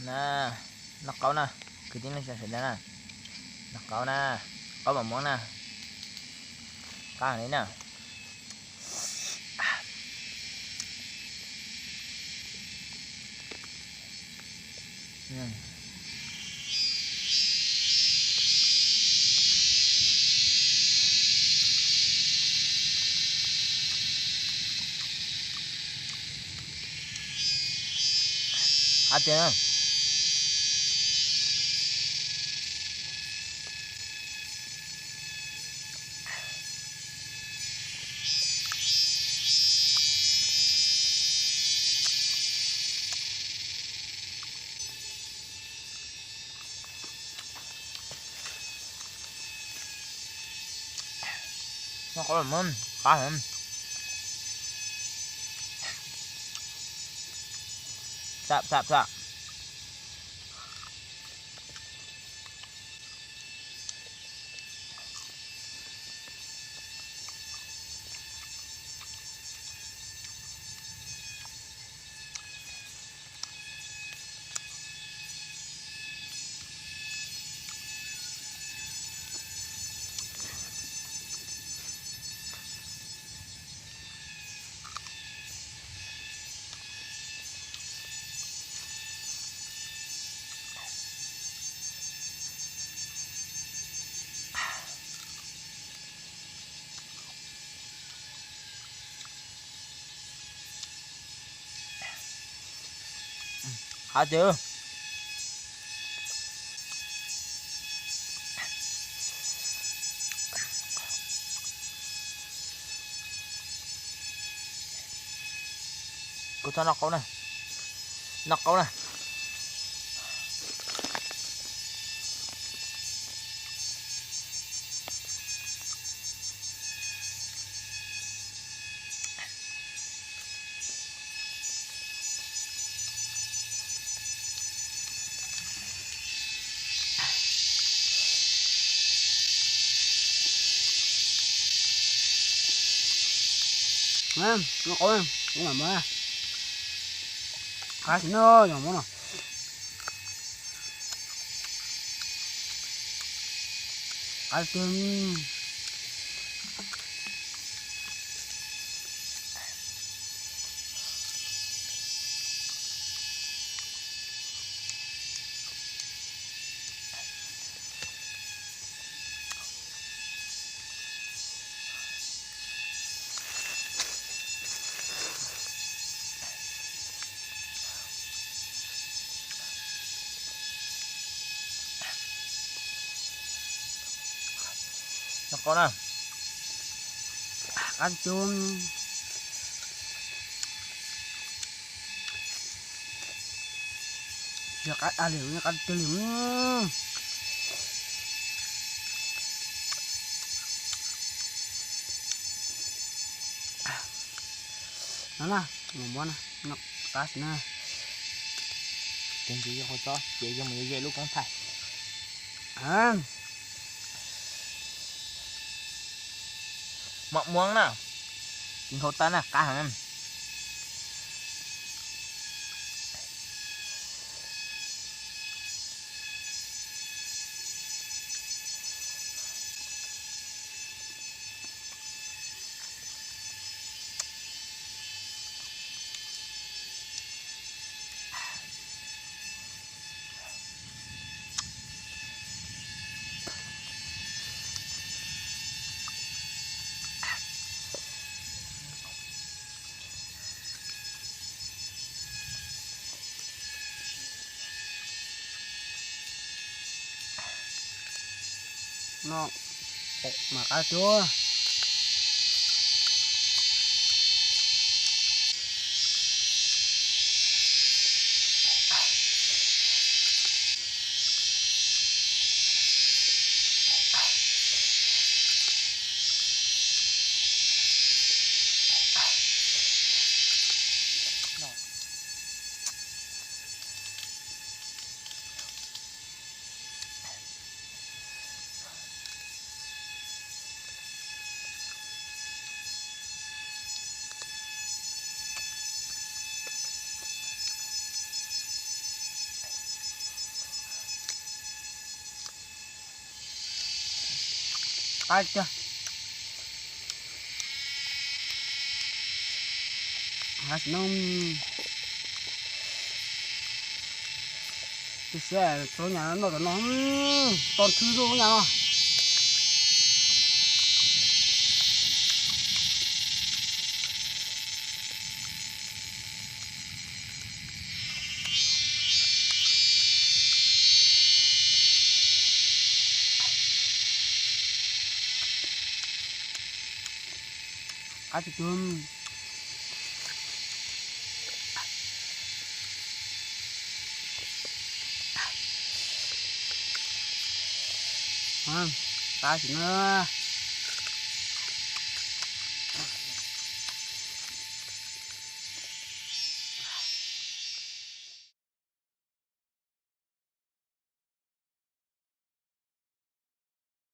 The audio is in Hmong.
Na, noj qaub na, kwv tij neej tsa sawv daws na, noj qaub na, qaub mom muab na, qab heev li na. Qab tiag. Noj qaub los mas qab heev. Xam xam xam. Qab tiag. Kuv txhob noj qaub na, noj qaub na. Noj qaub, kuv mam muab. Qab xwb na, yog muab no. Qab tiag. Noj qaub na. Qab tiag. Yog qab dag li, qab tiag li. No na, mus muab na, noj qab xwb na. Ces ntshe yog hau txob ces yog mus ze lub koob thaij. Mom muab na, tsis nkhaus tag na, qab heev. No, mas qab tiag. Qab tiag. Qab xim no. Tus siab txog nyam noj cov no, tau thwj zuj nyam no. Qab tiag tiag. Qab xim no.